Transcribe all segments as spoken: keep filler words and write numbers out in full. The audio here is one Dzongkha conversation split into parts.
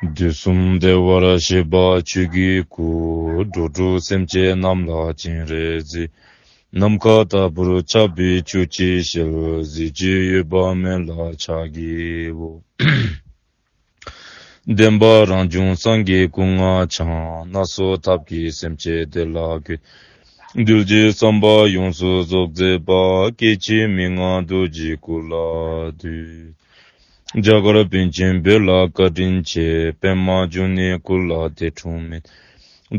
དུས་གསུམ་བདེ་བར་གཤེགས་པ་ཆོས་ཀྱི་སྐུ། འགྲོ་དྲུག་སེམས་ཅན་རྣམས་ལ་སྤྱན་རས་གཟིགས། ནམ་མཁའ་ལྟ་བུར་ཁྱབ་པའི་ཆོས་ཀྱི་ཞལ། གཟི་བརྗིད་འོད་དཔག་མེད་ལ་ཕྱག་བགྱིའོ། བདེན་པ་རང་བྱུང་སངས་རྒྱས་སྐུ་ལྔ་འཆང་། སྣ་ཚོགས་ཐབས་ཀྱིས་སེམས་ཅན་བདེ་ལ་འགོད། གདུལ་བྱའི་བསམ་པ་ཡོངས་སུ་རྫོགས་མཛད་པ། སྐྱེ་འཆི་མི་མངའ་རྡོ་རྗེའི་སྐུ་ལ་འདུད། རྒྱ་གར་པཎ་ཆེན་བོད་ལ་བཀའ་དྲིན་ཆེ། པདྨ་འབྱུང་གནས་སྐུ་ལ་འདས་འཁྲུངས་མེད།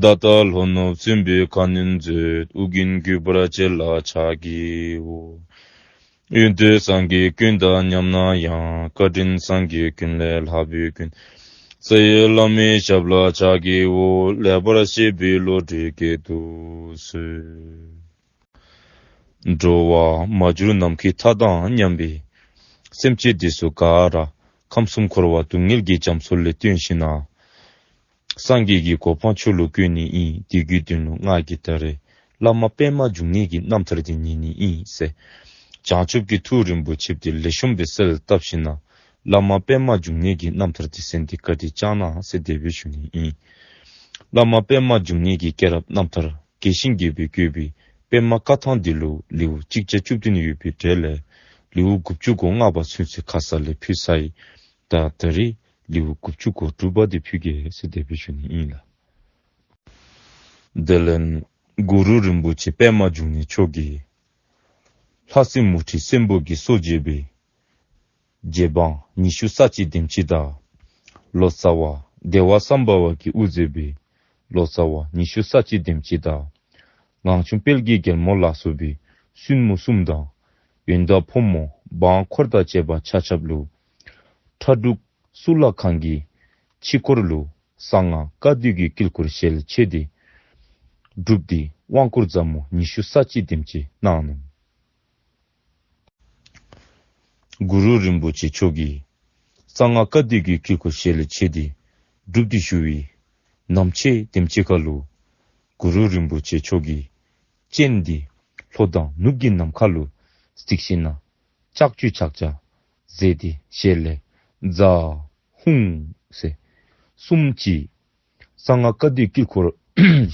ད་ལྟ་ལྷོ་ནུབ་སྲིན་པོའི་ཁ་གནོན་མཛད། ཨོ་རྒྱན་གུས་པར་བྱེད་ལ་ཕྱག་བགྱིའོ། ཡོན་ཏན་སངས་རྒྱས་ཀུན་དང་མཉམ་ན་ཡང་། བཀའ་དྲིན་སངས་རྒྱས་ཀུན་ལས་ལྷག་པའི་ཀུན། རྩ་བའི་བླ་མའི་ཞབས་ལ་ཕྱག་བགྱིའོ། ལེགས་པར་བཤད་པའི་བློ་གྲོས་སྐྱེད་དུ་གསོལ། འགྲོ་བ་མ་གྱུར་ནམ་མཁའི་མཐའ་དང་མཉམ་པའི་སེམས་ཅན་འདི་ཚུ་ག་ར་ཁམས་གསུམ་འཁོར་བ་སྡུག་བསྔལ་གྱི་རྒྱ་མཚོ་ལས་བཏོན་ཞིནམ་ལས་སངས་རྒྱས་ཀྱི་གོ་འཕང་མཆོག་ལུ་བཀོད་ནི་ཨིན། དེ་གི་དོན་ལུ་ང་གིས་ད་རེས་བླ་མ་པདྨ་འབྱུང་གནས་ཀྱི་རྣམ་ཐར་འདི་ཉན་ནི་ཨིན་ཟེར། བྱང་ཆུབ་ཀྱི་ཐུགས་རིན་པོ་ཆེ་འདི་ལེགས་ཤོམ་སྦེ་གསལ་བཏབ་ཞིནམ་ལས་བླ་མ་པདྨ་འབྱུང་གནས་ཀྱི་རྣམ་ཐར་འདི་གསན་ཏེ་བཀའ་དྲིན་བསྐྱང་གནང་ཟེར་དེ་སྦེ་ཞུ་ནི་ཨིན། བླ་མ་པདྨ་འབྱུང་གནས་ཀྱི་སྐྱེས་རབས་རྣམ་ཐར་རྒྱས་ཤིང་རྒྱས་པར་བཀོད་པའི་པདྨ་བཀའ་ཐང་འདི་ལུ་ལེའུ་གཅིག་བརྒྱ་བཅུ་བདུན་ཡོད་པའི་གྲས་ལས་ལེའུ་དགུ་བཅུ་གོ་ལྔ་པ་ཚུན་ཚོད་ཁ་ཙ་ལས་ཕུལ་ཚར་ཡི། ད་ད་རེས་ལེའུ་དགུ་བཅུ་གོ་དྲུག་པ་འདི་ཕུལ་གེ་ཟེར་དེ་སྦེ་ཞུ་ནི་ཨིན་ལགས། དེ་ལས་གུ་རུ་རིན་པོ་ཆེ་པདྨ་འབྱུང་གནས་མཆོག་གིས་ལྷ་སྲིན་མུ་ཁྲི་སྲིན་པོ་གི་སྲོག་བཅད་པའི་རྗེ་འབངས་ཉི་ཤུ་རྩ་གཅིག་དེམ་ཅིག་དང་། ལོ་ཙཱ་བ་བདེ་བ་བསམ་འཕེལ་བ་གིས་དབུ་མཛད་པའི་ལོ་ཙཱ་བ་ཉི་ཤུ་རྩ་གཅིག་དེམ་ཅིག་དང་། ངང་ཆུང་དཔལ་གྱི་རྒྱལ་མོ་ལ་སོགས་པའི་བཙུན་མོ་གསུམ་དང་། ཡོན་བདག་ཕོ་མོ་འབངས་འཁོར་དང་བཅས་པ་ཆ་ཁྱབ་ལུ་ཁྲ་འབྲུག་གཙུག་ལག་ཁང་གི་ཕྱི་འཁོར་ལུ་གསང་སྔགས་བཀའ་འདུས་ཀྱི་དཀྱིལ་འཁོར་ཞལ་ཕྱེ་སྟེ་སྒྲུབ་སྟེ་དབང་བསྐུར་ཟབ་མོ་ཉི་ཤུ་རྩ་གཅིག་དེམ་ཅིག་གནང་ནུག། གུ་རུ་རིན་པོ་ཆེ་མཆོག་གིས་གསང་སྔགས་བཀའ་འདུས་ཀྱི་དཀྱིལ་འཁོར་ཞལ་ཕྱེ་སྟེ་སྒྲུབ་སྟེ་བཞུགས་པའི་ནམ་ཕྱེད་དེམ་ཅིག་ཁར་ལུ་གུ་རུ་རིན་པོ་ཆེ་མཆོག་གིས་སྤྱན་འདི་ལྷོ་དང་ནུབ་ཀྱི་ནམ་མཁའ་ལུ་གཟིགས་ཞིནམ་ལས་ལྕགས་ཀྱུ་ཕྱག་རྒྱ་མཛད་དེ་ཞལ་ལས་ཛཿཧཱུྃ་ཟེར་གསུམ་ཅིག་གསང་སྔགས་བཀའ་འདུས་དཀྱིལ་འཁོར་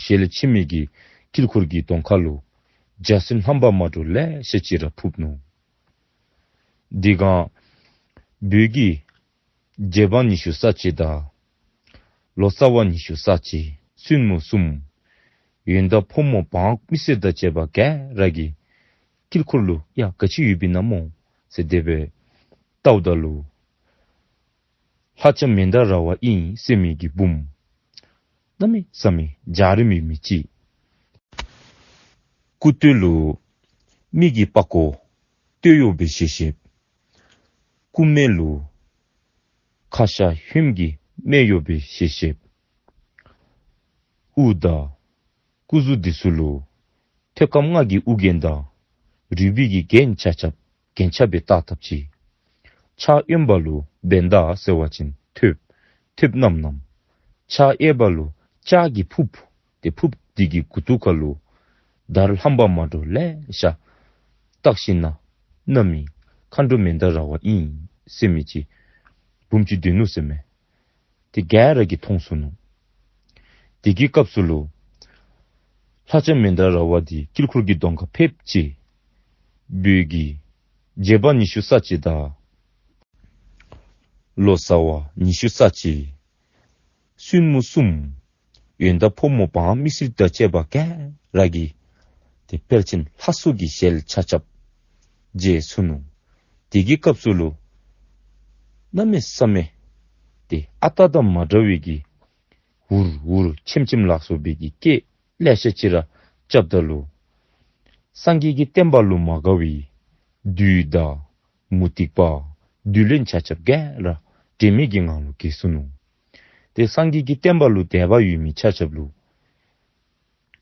ཞལ་ཕྱེ་མི་གི་དཀྱིལ་འཁོར་གྱི་གདོང་ཁ་ལུ་འཇའ་ཚོན་རྣམ་པ་མ་འདྲཝ་ལེ་ཤ་ཅིག་ར་ཕུབ་ནུག། དེ་སྒང་བོད་ཀྱི་རྗེ་འབངས་ཉི་ཤུ་རྩ་གཅིག་དང་། ལོ་ཙཱ་བ་ཉི་ཤུ་རྩ་གཅིག། བཙུན་མོ་གསུམ། ཡོན་བདག་ཕོ་མོ་འབངས་མི་སེར་དང་བཅས་པ་ག་ར་གིས་དཀྱིལ་འཁོར་ལུ་ཡ་ག་ཅི་ཡོདཔ་ཨིན་ན་སྨོ་ཟེར་དེ་སྦེ་བལྟཝ་ད་ལུ་ལྷ་ལྕམ་མནྡ་ར་བ་ཨིན་ཟེར་མི་གི་བུམོ་གནམ་མེད་ས་མེད་འཇའ་རིསམོ་ཡོད་མི་ཅིག། སྐུ་སྟོད་ལུ་མི་གི་པགས་ཀོ་སྟོད་གཡོགས་སྦེ་ཞལ་བཞེས། སྐུ་སྨད་ལུ་ཁ་ཤ་ཧོནམ་གི་སྨད་གཡོགས་སྦེ་ཞལ་བཞེས། དབུ་དང་སྐུ་གཟུགས་འདི་ཚུ་ལུ་ཐོད་སྐམ་ལྔ་གི་དབུ་རྒྱན་དང་རུས་པའི་གི་རྒྱན་ཆ་ཁྱབ་རྒྱན་ཆ་སྦེ་བཏགས་བཏགསཔ་ཅིག། ཕྱག་གཡོནམ་ལུ་བྷནྡྷ་ཟེར་བ་ཅིན་ཐོདཔ་ཐོདཔ་བསྣམས་བསྣམས། ཕྱག་གཡསཔ་ལུ་ལྕགས་ཀྱི་ཕུརཔ་ཏེ་ཕུརཔ་འདི་གི་མགུ་ཏོ་ཁ་ལུ་དར་རྣམ་པ་མ་འདྲཝ་ལེ་ཤ་བཏགས་ཞིནམ་ལས་གནམ་མེད་མཁའ་འགྲོ་མནྡ་ར་བ་ཨིན་ཟེར་མི་ཅིག་བུམོ་ཅིག་སྡོད་ནུག་ཟེར་མས། དེ་ག་ར་གིས་མཐོང་སོ་ནུག། དེ་གི་སྐབས་སུ་ལུ་ལྷ་ལྕམ་མནྡ་ར་བ་འདི་དཀྱིལ་འཁོར་གྱི་གདོང་ཁར་ཕེབས་ཅི། བོད་ཀྱི་རྗེ་འབངས་ཉི་ཤུ་རྩ་གཅིག་དང་ལོ་ཙཱ་བ་ཉི་ཤུ་རྩ་གཅིག། བཙུན་མོ་གསུམ། ཡོན་བདག་ཕོ་མོ་འབངས་མི་སེར་དང་བཅས་པ་ག་ར་གིས་ཏེ་དཔལ་ཆེན་ལྷ་ཚོགས་ཀྱི་ཞལ་ཆ་ཁྱབ་མཇལ་ཚུགས་ནུག། དེ་གི་སྐབས་སུ་ལུ་གནམ་མེད་ས་མེད་ཏེ་ཨ་རྟག་དང་མ་འདྲ་བའི་གི་འུར་འུར་ཆེམ་ཆེམ་ལ་སོགས་པའི་གི་སྐད་ལེ་ཤ་ཅིག་ར་རྐྱབ་ད་ལུ་སངས་རྒྱས་ཀྱི་བསྟན་པ་ལུ་མ་དགའ་བའི་བདུད་དང་མུ་སྟེགས་པ་བདུད་བློན་ཆ་ཁྱབ་ག་ར་དྲན་མེད་ཀྱི་ངང་ལུ་འགྱེལ་སོ་ནུག། ཏེ་སངས་རྒྱས་ཀྱི་བསྟན་པ་ལུ་དད་པ་ཡོད་མི་ཆ་ཁྱབ་ལུ་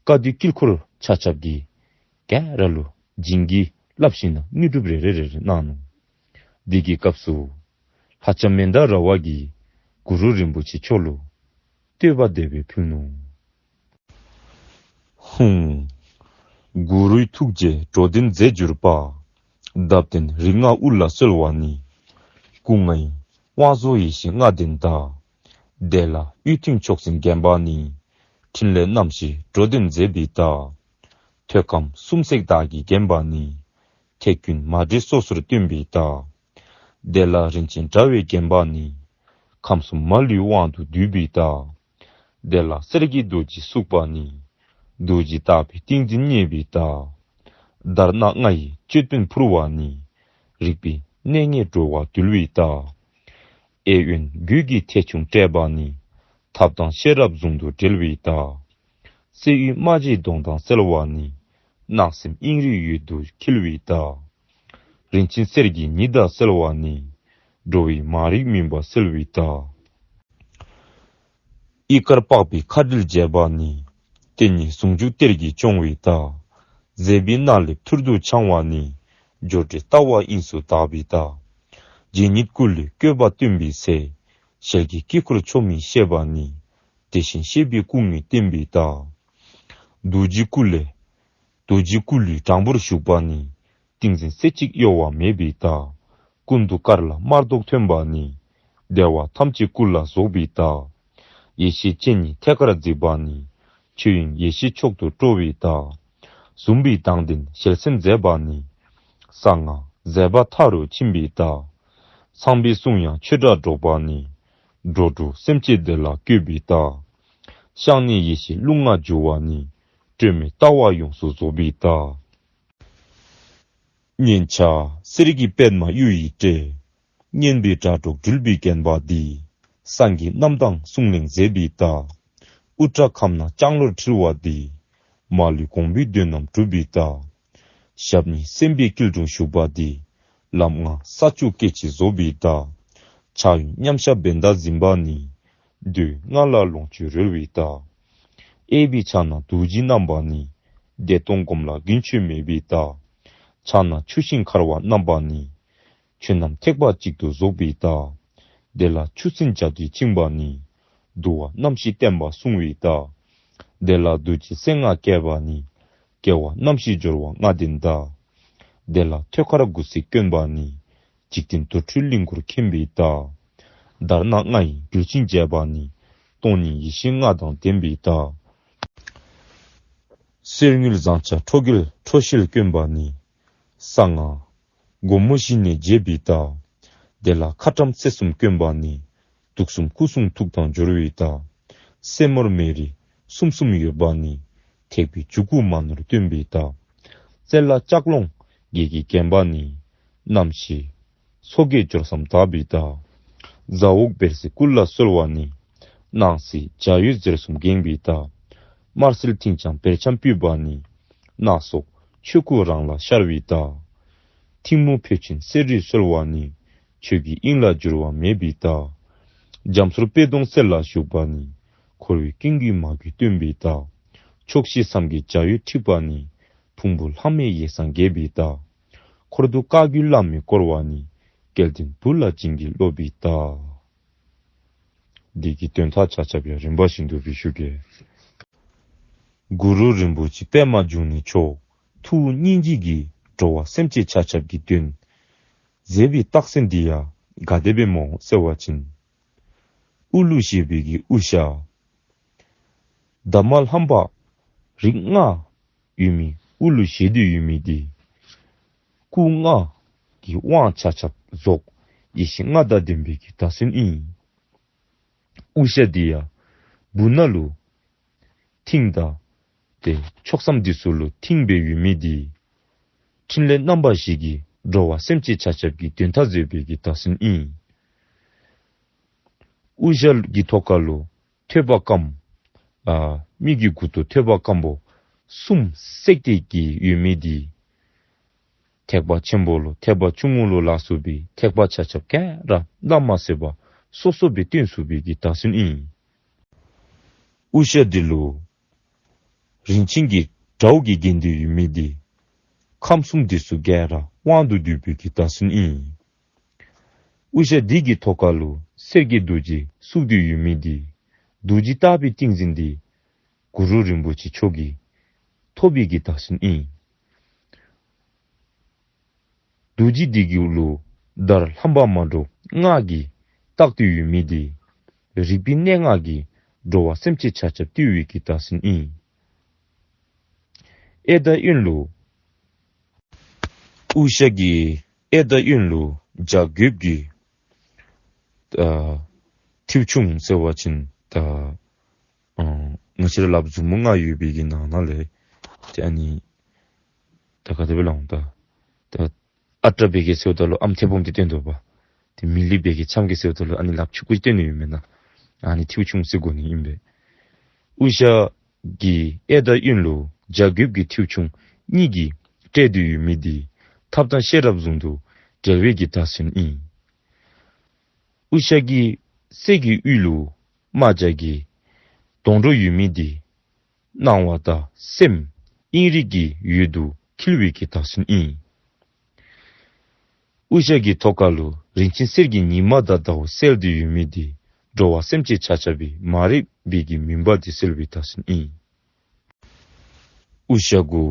བཀའ་འདུས་དཀྱིལ་འཁོར་ཆ་ཁྱབ་ཀྱིས་ག་ར་ལུ་བྱིན་གྱིས་བརླབས་ཞིནམ་ལས་དངོས་གྲུབ་རེ་རེ་རེ་རེ་གནང་ནུག། དེ་གི་སྐབས་སུ་ལྷ་ལྕམ་མནྡ་ར་བ་གིས་གུ་རུ་རིན་པོ་ཆེ་མཆོག་ལུ་བསྟོད་པ་དེ་སྦེ་ཕུལ་ནུག། ཧཱུྃ། གུ་རུའི་ཐུགས་རྗེས་འགྲོ་དོན་མཛད་གྱུར་པ། བརྡབ་ལྡན་རིགས་ལྔ་དབུ་ལ་གསོལ་བ་ནི། སྐུ་ལྔའི་དབང་རྫོགས་ཡེ་ཤེས་ལྔ་ལྡན་བདག། དེ་ལ་དབུས་མཐུན་ཕྱོགས་འཛིན་བརྒྱན་པ་ནི། ཕྲིན་ལས་རྣམ་བཞི་འགྲོ་དོན་མཛད་པའི་བདག། ཐོད་སྐམ་གསུམ་བསྲེགས་དར་གྱིས་བརྒྱན་པ་ནི། ཐེག་དགུའི་མ་འདྲེས་སོ་སོར་སྟོན་པའི་བདག། དེ་ལ་རིན་ཆེན་དྲ་བས་བརྒྱན་པ་ནི། ཁམས་གསུམ་མ་ལུས་དབང་དུ་བསྡུས་པའི་བདག། དེ་ལ་གསེར་གྱི་རྡོ་རྗེ་བཙུགས་པ་ནི། རྡོ་རྗེ་བཏགས་པའི་ཏིང་འཛིན་བརྙེས་པའི་བདག། དྷརྨ་ལྔ་ཡི་ཅོད་པན་ཕུར་བ་ནི། རིག་པའི་གནས་ལྔས་འགྲོ་བ་འདུལ་བའི་བདག། གཡས་གཡོན་རྒྱུད་ཀྱི་ཐེ་ཆུང་བསྐྲད་པ་ནི། ཐབས་དང་ཤེས་རབ་ཟུང་དུ་འབྲེལ་བའི་བདག། གསེར་གཡུ་རྨ་བྱའི་མདོངས་དང་བསྲེས་པ་ནི། སྣང་སེམས་དབྱིངས་རིག་འོད་དུ་འཁྱིལ་བའི་བདག། རིན་ཆེན་གསེར་གྱི་ཉི་ཟླ་བསྲེས་པ་ནི། འགྲོ་བའི་མ་རིག་མུན་པ་སེལ་བའི་བདག། གཡས་དཀར་པགས་པའི་མཁའ་འགྲོས་བརྒྱན་པ་ནི། དེ་ཉིད་ཟུང་འཇུག་གཏེར་གྱིས་སྐྱོང་བའི་བདག། མཛད་པའི་སྣ་ལེབ་ཐུར་དུ་འཕྱང་བ་ནི། སྦྱོར་སྒྲོལ་ལྟ་བ་དབྱིངས་སུ་དག་པའི་བདག། རྗེ་ཉིད་སྐུ་ལས་བཀོད་པ་སྟོན་པའི་ཚེ། ཞལ་གྱི་དཀྱིལ་འཁོར་ཆོ་མེད་བཤད་པ་ནི། དེ་བཞིན་གཤེགས་པའི་སྐུ་དངོས་བསྟན་པའི་བདག། རྡོ་རྗེ་སྐུ་ལས། རྡོ་རྗེ་སྐུ་ལུས་དྲང་པོར་བཞུགས་པ་ནི། ཏིང་འཛིན་རྩེ་གཅིག་གཡོ་བ་མེད་པའི་བདག། ཀུན་ཏུ་དཀར་ལ་དམར་མདོག་ཐོན་པ་ནི། བདེ་བ་ཐམས་ཅད་སྐུ་ལ་རྫོགས་པའི་བདག། ཡེ་ཤེས་སྤྱན་ནི་ཐད་ཀར་གཟིགས་པ་ནི། ཆོས་དབྱིངས་ཡེ་ཤེས་མཆོག་ཏུ་སྤྲོ་བའི་བདག། ཟུམ་པའི་མདངས་ལྡན་ཞལ་གསེར་མཛེས་པ་ནི། གསང་སྔགས་མཛད་པ་མཐའ་རུ་ཕྱིན་པའི་བདག། ཚངས་པའི་གསུང་དབྱངས་ཆོས་སྒྲ་སྒྲོག་པ་ནི། འགྲོ་དྲུག་སེམས་ཅན་བདེ་ལ་བཀོད་པའི་བདག། ཤངས་ནས་ཡེ་ཤེས་རླུང་ལྔ་རྒྱུ་བ་ནི། སྤྲོས་མེད་ལྟ་བ་ཡོངས་སུ་རྫོགས་པའི་བདག། སྙན་ཆ་གསེར་གྱི་པདྨ་གཡུ་ཡི་སྤྲས། སྙན་པའི་སྒྲ་སྒྲོགས་སྤྲུལ་པའི་བརྒྱན་པ་འདི། སངས་རྒྱས་རྣམས་དང་གསུང་གླེང་མཛད་པའི་བདག། དབུ་སྐྲ་ཁམ་ནག་ལྕང་ལོར་འཁྲིལ་བ་འདི། མ་ལུས་དགོངས་པའི་དོན་རྣམས་གྲུབ་པའི་བདག། ཞབས་གཉིས་སེམས་དཔའི་སྐྱིལ་ཀྲུང་བཞུགས་པ་འདི། ལམ་ལྔ་ས་བཅུ་སྐད་ཅིག་རྫོགས་པའི་བདག། ཕྱག་གཡོན་མཉམ་གཞག་བྷནྡྷ་གཟིམ་པ་ནི། འདོད་ལྔ་ལ་ལོངས་སྤྱོད་རོལ་བའི་བདག། གཡས་པའི་ཕྱག་ན་རྡོ་རྗེ་བསྣམས་པ་ནི། བདེ་སྟོང་སྒོམ་ལ་རྒྱུན་ཆད་མེད་པའི་བདག། ཕྱག་ན་ཆུ་ཤིང་འཁར་བ་བསྣམས་པ་ནི། ཆོས་རྣམས་ཐེག་པ་གཅིག་ཏུ་རྫོགས་པའི་བདག། དེ་ལ་ཆུ་སྲིན་བྱ་དུས་བཅིངས་པ་ནི། འདུལ་བ་རྣམ་བཞི་བསྟན་པ་སྲུང་བའི་བདག། དེ་ལ་རྡོ་རྗེ་སེམས་ལྔ་བསྐྱེད་པ་ནི། སྐྱེ་བ་རྣམ་བཞི་སྦྱོར་བ་ལྔ་ལྡན་བདག། དེ་ལ་ཐོད་དཀར་དགུ་བསྲེས་བསྐྱོན་པ་ནི། འཇིག་རྟེན་དུར་ཁྲོད་གླིང་བསྐོར་མཁྱེན་པའི་བདག། དྷརྨ་ལྔ་ཡི་གྲུ་ཆེན་བཅས་པ་ནི། སྟོང་ཉིད་ཡེ་ཤེས་ལྔ་དང་ལྡན་པའི་བདག། གསེར་དངུལ་ཟངས་ལྕགས་ཁྲོ་རྒྱལ་ཁྲོ་ཤལ་བསྐྱོན་པ་ནི། གསང་སྔགས་སྒོ་མོ་བཞི་ནས་འབྱེད་པའི་བདག། དེ་ལ་ཁ་ཊྭཱཾ་རྩེ་གསུམ་བསྐྱོན་པ་ནི། དུག་གསུམ་སྐུ་གསུང་ཐུགས་དང་སྦྱོར་བའི་བདག། སེན་མོར་མེ་རི་གསུམ་གསུམ་ཡོད་པ་ནི། ཐེག་པའི་འཇུག་སྒོ་མ་ནོར་སྟོན་པའི་བདག། རྩེ་ལ་ལྕགས་ཀློང་བརྒྱད་ཀྱིས་བརྒྱན་པ་ནི། རྣམ་ཤེས་ཚོགས་བརྒྱད་སྦྱོར་མཚམས་དག་པའི་བདག། ཟ་འོག་བེར་སེར་སྐུ་ལ་གསོལ་བ་ནི། སྣང་སྲིད་འཇའ་འོད་ཟེར་གསུམ་འགེངས་པའི་བདག། དམར་སེར་མཐིང་ལྗང་བེར་ཆེན་སྤུད་པ་ནི། སྣ་ཚོགས་ཆོས་སྐུ་རང་ལ་ཤར་བའི་བདག། མཐིང་སྨུག་ཕོད་ཆེན་གསེར་རིས་གསོལ་བ་ནི། ཆོས་ཀྱི་དབྱིངས་ལ་འགྱུར་བ་མེད་པའི་བདག། རྒྱ་མཚོར་སྤོས་དུང་གསེར་ལ་བཞུགས་པ་ནི། འཁོར་བའི་ཀུན་གྱི་མ་གོས་སྟོན་པའི་བདག། ཕྱོགས་བཞི་མཚམས་ཀྱི་འཇའ་འོད་འཁྲིགས་པ་ནི། ཕུང་པོ་ལྷག་མེད་ཡེ་སངས་རྒྱས་པའི་བདག། འཁོར་དུ་བཀའ་བརྒྱུད་བླ་མས་བསྐོར་བ་ནི། སྐལ་ལྡན་བུ་ལ་བྱིན་གྱིས་རློབ་པའི་བདག། འདི་གི་དོན་དག་ཆ་ཁྱབ་ཡང་རིམ་པ་བཞིན་དུ་སྦེ་ཞུ་གེ། གུ་རུ་རིན་པོ་ཆེ་པདྨ་འབྱུང་གནས་མཆོག་ཐུགས་སྙིང་རྗེ་གིས་འགྲོ་བ་སེམས་ཅན་ཆ་ཁྱབ་ཀྱི་དོན་མཛད་པའི་རྟགས་མཚན་འདི་ཡང་ག་དེ་སྦེ་སྨོ་ཟེར་བ་ཅིན། དབུ་ལུ་བཞེས་པའི་གི་དབུ་ཞྭ། འདབ་མ་ལྷམ་པ་རིགས་ལྔ་ཡོད་མི་དབུ་ལུ་བཞེས་ཏེ་ཡོད་མི་འདི། སྐུ་ལྔ་གི་དབང་ཆ་ཁྱབ་རྫོགས། ཡེ་ཤེས་ལྔ་དང་ལྡན་པའི་གི་བདག་སེམས་ཨིན། དབུ་ཞྭ་འདི་ཡང་སྦུག་ན་ལུ་མཐིང་དང་ཏེ་ཕྱོགས་མཚམས་འདི་ཚུ་ལུ་མཐིང་སྦེ་ཡོད་མི་འདི། ཕྲིན་ལས་རྣམ་པ་བཞི་གིས་འགྲོ་བ་སེམས་ཅན་ཆ་ཁྱབ་ཀྱི་དོན་དག་མཛད་པའི་གི་བདག་སེམས་ཨིན། དབུ་ཞྭ་གི་ཐོག་ཁ་ལུ་ཐོད་པ་སྐམ། ཨ་མི་གི་མགུ་ཏོ་ཐོད་པ་སྐམ་པོ་གསུམ་བསྲེགས་ཏེ་གི་ཡོད་མི་འདི། ཐེག་པ་ཆེན་པོ་ལུ་ཐེག་པ་ཆུང་ངུ་ལུ་ལ་སོགས་པའི་ཐེག་པ་ཆ་ཁྱབ་ག་ར་བླ་མ་ཟེར་བ་སོ་སོ་སྦེ་སྟོན་ཚུགས་པའི་གི་བདག་སེམས་ཨིན། དབུ་ཞྭ་འདི་ལུ་རིན་ཆེན་གྱི་དྲཝ་གིས་བརྒྱན་ཏེ་ཡོད་མི་འདི། ཁམས་གསུམ་འདི་ཚུ་ག་ར་དབང་དུ་བསྡུས་པའི་གི་བདག་སེམས་ཨིན། དབུ་ཞྭ་འདི་གི་ཐོག་ཁ་ལུ་གསེར་གྱི་རྡོ་རྗེ་བཙུགས་ཏེ་ཡོད་མི་འདི། རྡོ་རྗེ་བཏགས་པའི་ཏིང་འཛིན་འདི། གུ་རུ་རིན་པོ་ཆེ་མཆོག་གིས་ཐོབ་པའི་གི་བདག་སེམས་ཨིན། རྡོ་རྗེ་འདི་གི་ལུ་དྷརྨ་ལྷམ་པ་མ་འདྲཝ་ལྔ་གིས་བཏགས་ཏེ་ཡོད་མི་འདི། རིག་པའི་གནས་ལྔ་གིས་འགྲོ་བ་སེམས་ཅན་ཆ་ཁྱབ་བཏུལ་བའི་གི་བདག་སོན་ཨིན། གཡས་དང་གཡོན་ལུ་དབུ་ཞྭ་གི་གཡས་དང་གཡོན་ལུ་བྱ་རྒོདཔ་གི་ཨ་མཐེའུ་ཆུང་ཟེར་བ་ཅིན་ད་ཨ་ང་བཅས་ར་ལགཔ་མཛུབ་མོ་ལྔ་ཡོད་པའི་གི་ནང་ན་ལས་ཏེ་ཨ་ནི་ད་ག་དེ་སྦེ་སླབ་འོང་ད། ད་ཨ་ཏྲ་བེ་གེ་ཟེརཝ་ད་ལུ་ཨམ་ཐེ་བོམ་འདི་སྟོན་དོ་བ། ཏེ་མི་ལི་བེ་གེ་ཆམ་གེ་ཟེརཝ་ད་ལུ་ཨ་ནི་ལགཔ་ཆུང་ཀུ་ཅིག་སྟོན་ནི་ཡོད་མེན་ན། ཨ་ནི་མཐེའུ་ཆུང་ཟེར་གོ་ནི་ཨིན་པས། དབུ་ཞྭ་གི་གཡས་དང་གཡོན་ལུ་བྱ་རྒོདཔ་གི་མཐེའུ་ཆུང་གཉིས་ཀྱིས་སྤྲས་ཏེ་ཡོད་མི་འདི་ཐབས་དང་ཤེས་རབ་ཟུང་དུ་འབྲེལ་བའི་གི་བདག་སོན་ཨིན། དབུ་ཞྭ་གི་གསེར་གྱི་དབུས་ལུ་རྨ་བྱ་གི་སྡོང་གྲོགས་ཡོད་མི་འདི་སྣང་བ་དང་སེམས་དབྱིངས་རིག་གི་འོད་དུ་འཁྱིལ་བའི་གི་བདག་སོན་ཨིན། དབུ་ཞྭ་གི་ཐོག་ཁ་ལུ་རིན་ཆེན་གསེར་གྱི་ཉི་མ་དང་ཟླཝ་གསལ་ཏེ་ཡོད་མི་འདི་འགྲོ་བ་སེམས་ཅན་ཆ་ཁྱབ་ཀྱི་མ་རིག་པའི་གི་མུན་པ་འདི་སེལ་བའི་བདག་སོན་ཨིན། དབུ་ཞྭ་གུ་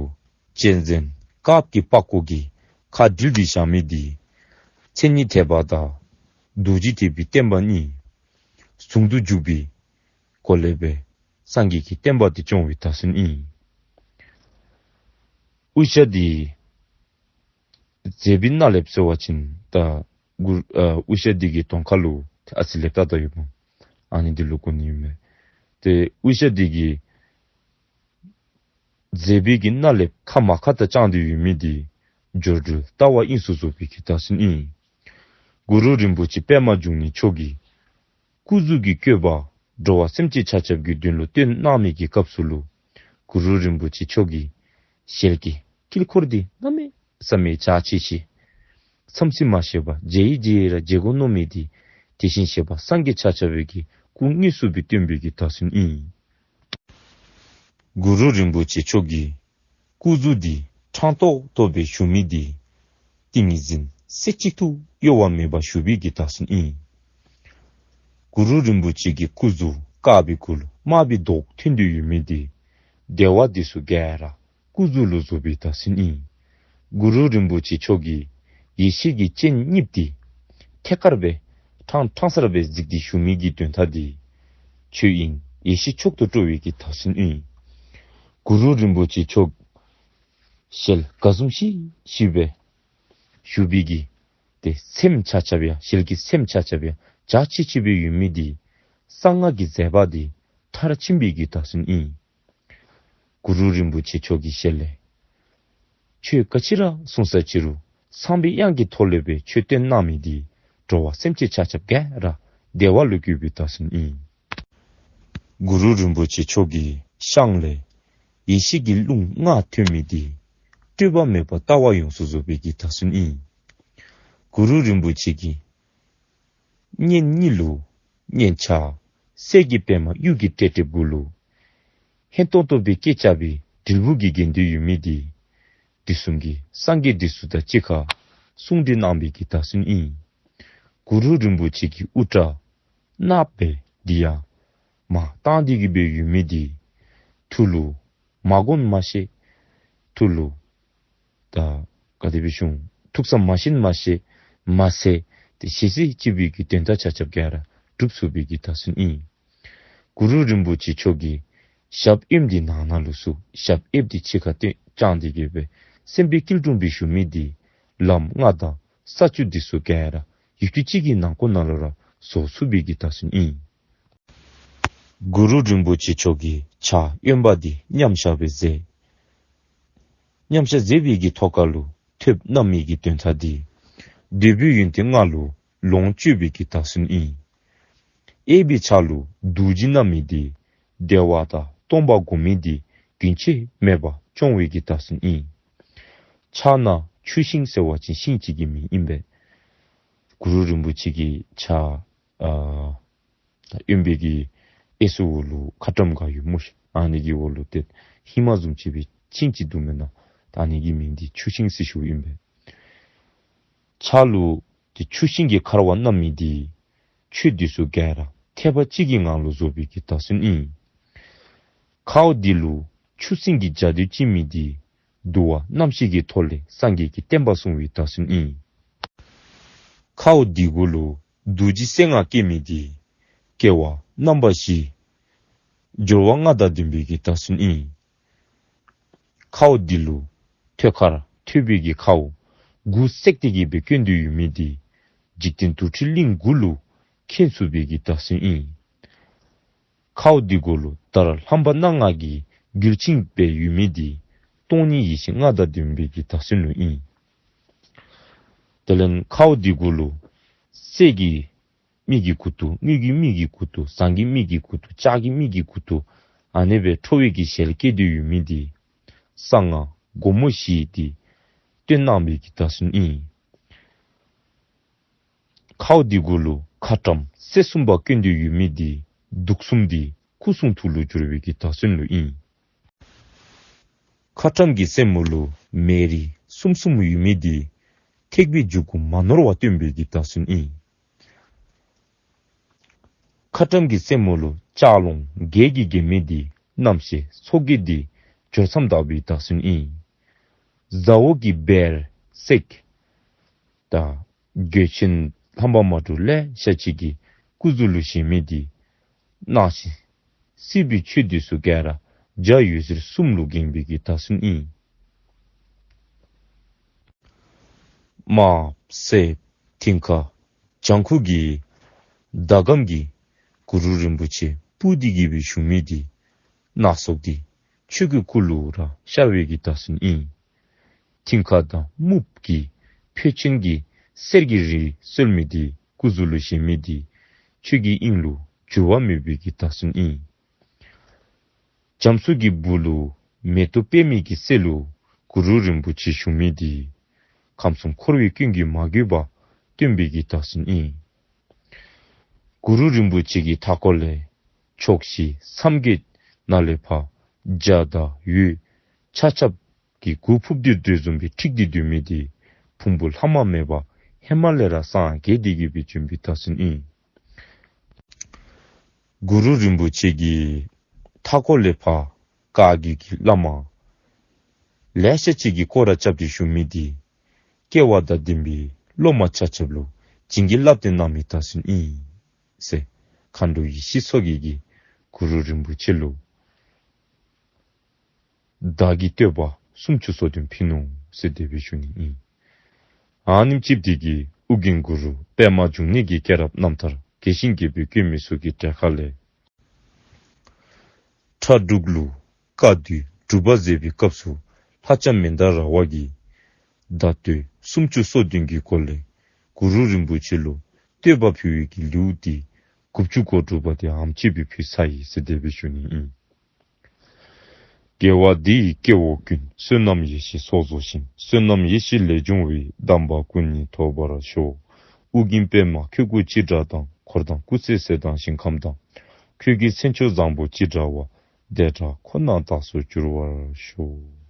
གཅན་གཟན་དཀརཔོ་གི་པགས་ཀོ་གིས་ཁ་བསྒྲིལ་ཏེ་བཞག་མི་འདི་མཚན་ཉིད་ཐེག་པ་དང་རྡོ་རྗེ་ཐེག་པའི་བསྟན་པ་གཉིས་ཟུང་དུ་འཇུག་པའི་སྒོ་ལས་སྦེ་སངས་རྒྱས་ཀྱི་བསྟན་པ་འདི་སྐྱོང་བའི་བདག་སོན་ཨིན། དབུ་ཞྭ་འདི་མཛེས་པའི་སྣ་ལེབ་ཟེར་བ་ཅིན་ད་གུ་ཨ་དབུ་ཞྭ་འདི་གི་གདོང་ཁ་ལུ་ཨ་ཙི་ལེབ་ཏག་ཏག་ཡོདཔ་ཨ་ནི་འདི་ལུ་གོ་ནི་ཨིན་མས། ཏེ་དབུ་ཞྭ་འདི་གི་མཛེས་པའི་གི་སྣ་ལེབ་ཁ་མར་ཁ་ད་དཔྱངས་ཏེ་ཡོད་མི་འདི་སྦྱོར་སྒྲོལ་ལྟ་བ་དབྱིངས་སུ་རྫོགས་པའི་གི་བདག་སོན་ཨིན། གུ་རུ་རིན་པོ་ཆེ་པདྨ་འབྱུང་གནས་མཆོག་གིས་སྐུ་གཟུགས་ཀྱི་བཀོད་པ་འགྲོ་བ་སེམས་ཅན་ཆ་ཁྱབ་ཀྱི་དོན་ལུ་སྟོན་གནང་མི་གི་སྐབས་སུ་ལུ་གུ་རུ་རིན་པོ་ཆེ་མཆོག་གི་ཞལ་གྱི་དཀྱིལ་འཁོར་འདི་གནམ་མེད་ས་མེད་འཇའ་ཆི་ཆི། མཚམས་ཟིན་མ་ཤེས་པར་མཇལ་ཡི་མཇལ་ཡི་ར་མཇལ་དགོ་མནོ་མི་འདི་དེ་བཞིན་གཤེགས་པ་སངས་རྒྱས་ཆ་ཁྱབ་ཀྱི་སྐུ་དངོས་སུ་སྦེ་སྟོན་པའི་གི་བདག་སོན་ཨིན། གུ་རུ་རིན་པོ་ཆེ་མཆོག་གི་སྐུ་གཟུགས་འདི་ཕྲང་ཏོག་ཏོ་སྦེ་བཞུགས་མི་འདི་ཏིང་ངེ་འཛིན་རྩེ་གཅིག་ཏུ་གཡོ་བ་མེད་པར་བཞུགས་པའི་གི་བདག་སོན་ཨིན། གུ་རུ་རིན་པོ་ཆེ་གི་སྐུ་གཟུགས་དཀར་པོའི་གུ་ལུ་དམར་པོའི་མདོག་ཐོན་ཏེ་ཡོད་མི་འདི་བདེ་བ་འདི་ཚུ་ག་ར་སྐུ་གཟུགས་ལུ་བཟོ་བའི་བདག་སོན་ཨིན། གུ་རུ་རིན་པོ་ཆེ་མཆོག་གིས་ཡེ་ཤེས་ཀྱི་སྤྱན་གཉིསཔོ་འདི་ཐད་ཀར་སྦེ་ཕྲང་ཕྲང་སར་སྦེ་གཟིགས་ཏེ་བཞུགས་མི་གི་དོན་དག་འདི་ཆོས་དབྱིངས་ཡེ་ཤེས་མཆོག་ཏུ་སྤྲོ་བའི་གི་བདག་སོན་ཨིན། གུ་རུ་རིན་པོ་ཆེ་མཆོག་ཞལ་དགའ་འཛུམ་ཤིག་ཤིག་སྦེ་བཞུགས་པའི་གི་ཏེ་སེམས་ཆ་ཁྱབ་ཡང་ཞལ་གྱི་སེམས་ཆ་ཁྱབ་ཡང་འཇའ་ཆི་ཆི་སྦེ་ཡོད་མི་འདི་གསང་སྔགས་ཀྱི་མཛད་པ་འདི་མཐར་ཕྱིན་པའི་གི་བདག་སོན་ཨིན། གུ་རུ་རིན་པོ་ཆེ་མཆོག་གི་ཞལ་ལས་ཆོས་ག་ཅི་ར་གསུངས་ས་ཅི་རུང་གསང་བའི་དབྱངས་ཀྱི་ཐོག་ལས་སྦེ་ཆོས་སྟོན་གནང་མི་འདི་འགྲོ་བ་སེམས་ཅན་ཆ་ཁྱབ་ག་ར་བདེ་བ་ལུ་བཀོད་པའི་བདག་སོན་ཨིན། གུ་རུ་རིན་པོ་ཆེ་མཆོག་གི་ཤངས་ལས་ཡེ་ཤེས་ཀྱི་རླུང་ལྔ་ཐོན་མི་འདི་སྤྲོས་པ་མེད་པར་ལྟ་བ་ཡོངས་སུ་རྫོགས་པའི་གི་བདག་སོན་ཨིན། གུ་རུ་རིན་པོ་ཆེ་གི་སྙན་གཉིས་ལུ་སྙན་ཆ་གསེར་གྱི་པདྨ་གཡུ་གི་ཏེ་ཏེ་གུ་ལུ་ཧན་ཏོང་ཏོ་སྦེ་སྐད་རྐྱབ་པའི་དྲིལ་བུ་གིས་བརྒྱན་ཏེ་ཡོད་མི་འདི་དུས་གསུམ་གྱི་སངས་རྒྱས་འདི་ཚུ་དང་གཅིག་ཁར་གསུང་འདི་གནང་བའི་གི་བདག་སོན་ཨིན། གུ་རུ་རིན་པོ་ཆེ་གི་དབུ་སྐྲ་གནགཔོ་སྦེ་འདི་ཡང་མར་བཏང་སྟེ་གི་སྦེ་ཡོད་མི་འདི་ཐུགས་ལུ་མ་དགོངས་མ་ཤེས། ཐུགས་ལུ་ད་ག་དེ་སྦེ་ཞུ་འོང་། ཐུགས་བསམ་མ་བཞེས་མ་ཤེས་མ་ཟད་ཏེ་ཞལ་གཟིགས་ཅིག་པའི་གི་དོན་དག་ཆ་ཁྱབ་ག་ར་གྲུབ་ཚུགས་པའི་གི་བདག་སོན་ཨིན། གུ་རུ་རིན་པོ་ཆེ་མཆོག་གི་ཞབས་གཡོནམ་འདི་ནང་ན་ལུ་ཚུར་ཞབས་གཡོནམ་འདི་ཕྱི་ཁར་བཏོན་བརྐྱངས་ཏེ་གི་སྦེ་སེམས་དཔའི་སྐྱིལ་ཀྲུང་སྦེ་བཞུགས་མི་འདི་ལམ་ལྔ་དང་ས་བཅུ་འདི་ཚུ་ག་ར་ཡུདཔ་ཐེངས་ཅིག་གི་ནང་འཁོད་ནང་ལུ་ར་བཟོ་ཚུགས་པའི་གི་བདག་སོན་ཨིན། གུ་རུ་རིན་པོ་ཆེ་མཆོག་གི་ཕྱག་གཡོནམ་འདི་མཉམ་བཞག་སྦེ་མཛད། མཉམ་བཞག་མཛད་པའི་གི་ཐོག་ཁ་ལུ་ཐོདཔ་བསྣམས་མི་གི་དོན་དག་འདི་འདོད་པའི་ཡོན་ཏན་ལྔ་ལུ་ལོངས་སྤྱོད་པའི་གི་བདག་སོན་ཨིན། གཡས་པའི་ཕྱག་ལུ་རྡོ་རྗེ་བསྣམས་མི་འདི་བདེ་བ་དང་སྟོང་པ་སྒོམ་མི་འདི་རྒྱུན་ཆད་མེད་པར་སྐྱོང་བའི་གི་བདག་སོན་ཨིན། ཕྱག་ན་ཆུ་ཤིང་ཟེར་བ་ཅིན་ཤིང་ཅིག་གི་མིང་ཨིན་པས། གུ་རུ་རིན་པོ་ཆེ་གི་ཕྱག་ཨ་གཡོན་པའི་གི་གཡས་སུ་འོག་ལུ་ཁ་ཊྭཱཾ་ག་ཡོད་སྨོ་ཤིག། ཨ་ནི་གི་འོག་ལུ་ཏེ་ཧེ་མ་བཟུམ་ཅིག་སྦེ་ཤིང་ཅིག་འདུག་མེན་ན། ད་ཨ་ནི་གི་མིང་འདི་ཆུ་ཤིང་ཟེར་ཞུཝ་ཨིན་པས། ཕྱག་ལུ་ཏེ་ཆུ་ཤིང་གི་འཁར་བ་བསྣམས་མི་འདི་ཆོས་འདི་ཚུ་ག་ར་ཐེག་པ་གཅིག་གི་ངང་ལུ་བཟོ་བའི་གི་བདག་སོན་ཨིན། ཁའུ་འདི་ལུ་ཆུ་སྲིན་གྱི་འཇའ་རྡུལ་བཅིངས་མི་འདི་འདུལ་བ་རྣམ་བཞི་གི་ཐོག་ལས་སངས་རྒྱས་ཀྱི་བསྟན་པ་སྲུང་བའི་བདག་སོན་ཨིན། ཁའུ་འདི་གུ་ལུ་རྡོ་རྗེ་རྩེ་ལྔ་བཀལ་མི་འདི་ སྐྱེ་བ་རྣམ་པ་བཞི། སྦྱོར་བ་ལྔ་དང་ལྡན་པའི་གི་བདག་སོང་ཨིན། ཁཝ་འདི་ལུ་ཐོད་ཁར་ཐོད་པའི་གི་ཁཝ་དགུ་བསད་དེ་གི་སྦེ་བཀོན་ཏེ་ཡོད་མི་འདི་འཇིག་རྟེན་དུར་ཁྲོད་གླིང་དགུ་ལུ་མཁྱེན་ཚུགས་པའི་གི་བདག་སོང་ཨིན། ཁཝ་འདི་གུ་ལུ་དར་ལྷམ་པ་སྣ་ལྔ་གིས་འགུལ་ཅིང་སྦེ་ཡོད་མི་འདི་སྟོང་ཉིད་ཡེ་ཤེས་ལྔ་དང་ལྡན་པའི་གི་བདག་སོང་ལུ་ཨིན། དེ་ལས་ཁཝ་འདི་གུ་ལུ་སད་ཀྱི་མི་གི་སྐུ་ཐུག། དངུལ་གྱི་མི་གི་སྐུ་ཐུག། ཟངས་ཀྱི་མི་གི་སྐུ་ཐུག། ལྕགས་ཀྱི་མི་གི་སྐུ་ཐུག། ཨ་ནི་སྦེ་ཁྲོ་བོའི་གི་ཞལ་བཀོད་དེ་ཡོད་མི་འདི་གསང་སྔགས་སྒོ་མོ་བཞི་འདི་སྟོན་གནང་བའི་གི་བདག་སོང་ཨིན། ཁཝ་འདི་གུ་ལུ་ཁ་ཊྭཱཾ་སེར་གསུམ་པ་བཀོན་ཏེ་ཡོད་མི་འདི་དུག་གསུམ་འདི་སྐུ་གསུང་ཐུགས་ལུ་གྱུར་པའི་གི་བདག་སོང་ལུ་ཨིན། ཁ་ཊྭཱཾ་གི་རྩེ་མོ་ལུ་མེ་རི་གསུམ་གསུམ་ཡོད་མི་འདི་ཐེག་པའི་འཇུག་སྒོ་མ་ནོར་བ་སྟོན་པའི་གི་བདག་སོང་ཨིན། ཁ་ཊྭཱཾ་གི་རྩེ་མོ་ལུ་ལྕགས་ལོང་བརྒྱད་ཀྱིས་བརྒྱན་མི་འདི་རྣམ་ཤེས་ཚོགས་བརྒྱད་འདི་འབྱོར་མཚམས་དག་པའི་བདག་སོང་ཨིན། ཟ་འོག་གི་བེར་བསད་དང་གོས་ཆེན་ལྷམ་པ་མ་འདྲཝ་ལེ་ཤ་ཅིག་གིས་སྐུ་གཟུགས་ལུ་བཞེས་མི་འདི་སྣང་ཞིང་སྲིད་པའི་ཆོས་འདི་ཚུ་ག་ར་འཇའ་འོད་ཟེར་གསུམ་ལུ་འགེངས་པའི་གི་བདག་སོང་ཨིན། དམརཔོ་སེརཔོ་མཐིང་ཁ་ལྗང་ཁུ་གི་ཟླ་གམ་གྱི་གུ་རུ་རིན་པོ་ཆེ་སྤུབས་ཏེ་གི་སྦེ་བཞུགས་མི་འདི་སྣ་ཚོགས་འདི་ཆོས་ཀྱི་སྐུ་ལུ་ར་ཤར་བའི་གི་བདག་སོང་ཨིན། མཐིང་ཁ་དང་སྨུག་གི་ཕོ་ཅན་གྱི་གསེར་གྱི་རི་གསོལ་མི་འདི་སྐུ་གཟུགས་ལུ་བཞེས་མི་འདི་ཆོས་ཀྱི་དབྱིངས་ལུ་འགྱུར་བ་མེད་པའི་གི་བདག་སོང་ཨིན། རྒྱ་མཚོ་གི་སྦུག་ལུ་མེ་ཏོག་པདྨའི་གི་རྩེ་ལུ་གུ་རུ་རིན་པོ་ཆེ་བཞུགས་མི་འདི་ཁམས་གསུམ་འཁོར་བའི་སྐྱོན་གྱིས་མ་གོས་པ་སྟོན་པའི་གི་བདག་སོང་ཨིན། གུ་རུ་རིན་པོ་ཆེ་གི་མཐའ་འཁོར་ལས་ཕྱོགས་བཞི་མཚམས་བརྒྱད་ནང་ལས་ཕར་འཇའ་དང་འོད་ཆ་ཁྱབ་ཀྱིས་གུར་ཕུབ་སྟེ་འདྲེ་བཟུམ་སྦེ་འཁྲིགས་ཏེ་སྡོད་མི་འདི་ཕུང་པོ་ལྷག་མ་མེད་པ་ཧེ་མ་ལས་ར་སངས་རྒྱས་ཏེ་གི་སྦེ་བྱོན་པའི་བདག་སོང་ཨིན། གུ་རུ་རིན་པོ་ཆེ་གི་མཐའ་འཁོར་ལས་ཕར་བཀའ་བརྒྱུད་ཀྱི་བླ་མ་ལེ་ཤ་ཅིག་གིས་སྐོར་ར་རྐྱབ་སྟེ་བཞུགས་མི་འདི་སྐལ་བ་དང་ལྡན་པའི་སློབ་མ་ཆ་ཁྱབ་ལུ་བྱིན་གྱིས་བརླབས་ཏེ་གནང་མི་བདག་སོང་ཨིན་ཟེར་མཁའ་འགྲོ་ཡེ་ཤེས་མཚོ་རྒྱལ་གྱིས་གུ་རུ་རིན་པོ་ཆེ་ལུ་བདག་གི་བསྟོད་པ་སུམ་ཅུ་སོ་བདུན་ཕུལ་ནུག་ཟེར་དེ་སྦེ་ཞུ་ནི་ཨིན། ཨ་ནེམ་ཅིག་འདི་གིས་ཨོ་རྒྱན་གུ་རུ་པདྨ་འབྱུང་གནས་ཀྱི་སྐྱེས་རབས་རྣམ་ཐར་རྒྱས་ཤིང་རྒྱས་པར་བཀོད་མི་ཚུ་གི་གྲལ་ཁ་ལས་ཁྲ་འབྲུག་ལུ་བཀའ་བརྒྱུད་སྒྲུབ་པ་མཛད་པའི་སྐབས་སུ་ལྷ་ལྕམ་མནྡ་ར་བ་གིས་བརྡ་བསྟོད་སུམ་ཅུ་སོ་བདུན་གྱི་སྒོ་ལས་གུ་རུ་རིན་པོ་ཆེ་ལུ་བསྟོད་པ་ཕུལ་བའི་གི་ལེའུ་འདི་དགུ་བཅུ་གོ་དྲུག་པ་དེ་ཨ་ནེམ་ཅིག་སྦེ་ཕུལ་ཚར་ཡི་ཟེར་དེ་སྦེ་ཞུ་ནི་ཨིན། དགེ་བ་འདི་ཡིས་སྐྱེ་བོ་ཀུན། བསོད་ནམས་ཡེ་ཤེས་ཚོགས་རྫོགས་ཤིང་། བསོད་ནམས་ཡེ་ཤེས་ལས་བྱུང་བའི། དམ་པ་སྐུ་གཉིས་ཐོབ་པར་ཤོག། ཨོ་རྒྱན་པདྨ་ཁྱེད་སྐུ་ཅི་འདྲ་དང་། འཁོར་དང་སྐུ་ཚེ་ཟེར་དང་ཞིང་ཁམས་དང་། ཁྱོད་ཀྱི་མཚན་མཆོག་བཟང་པོ་ཅི་འདྲ་བ། དེ་འདྲ་ཁོ་ན་རྟགས་སུ་འགྱུར་བར་ཤོག།